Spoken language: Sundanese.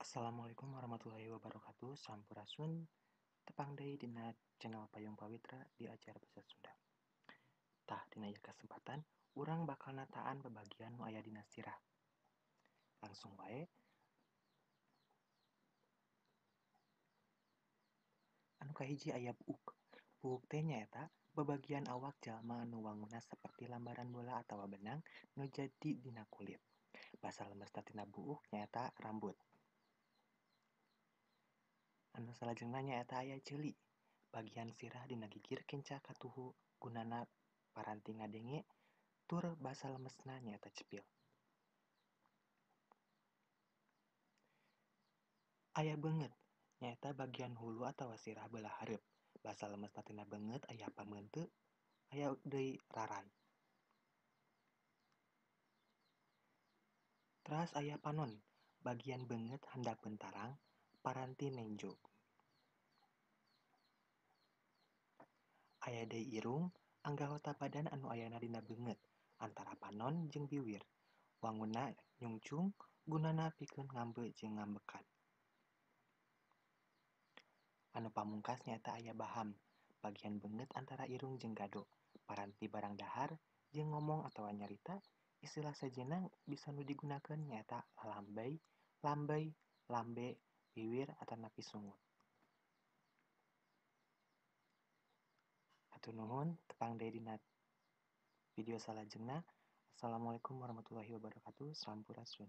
Assalamualaikum warahmatullahi wabarakatuh. Sampurasun, tepang deui dina channel Payung Pawitra di acara Basa Sunda. Tah, dina ieu kasempatan urang bakal nataan babagian nu aya dina sirah. Langsung wae. Anu kahiji aya buuk. Buuk teh nyaeta babagian awak jalma anu wangunna saperti lambaran bola atawa benang nu jadi dina kulit. Basa lemesna tina buuk nyaeta rambut. Anu salajengna nyaeta aya ceuli, bagian sirah dina gigir kenca katuhu gunana paranti ngadenge tur basa lemesna nyaeta cepil. Aya beungeut, nyaeta bagian hulu atawa sirah beulah hareup. Basa lemesna tina beungeut aya pameuteu, aya deui raran. Teras aya panon, bagian beungeut handapeun tarang, paranti nenjo. Aya deui irung, anggota badan anu ayana dina beungeut, antara panon jeung biwir. Wangunna nyungcung, gunana pikeun ngambeu jeung ngambekan. Anu pamungkas nyaeta aya baham, bagian beungeut antara irung jeung gado, paranti barang dahar jeung ngomong atawa nyarita. Istilah sejenna bisa nu digunakeun nyaeta lalambey, lambey, lambe, biwir atanapi sungut. Hatur nuhun, tepang deui dina video salajengna. Assalamualaikum warahmatullahi wabarakatuh. Sampurasun.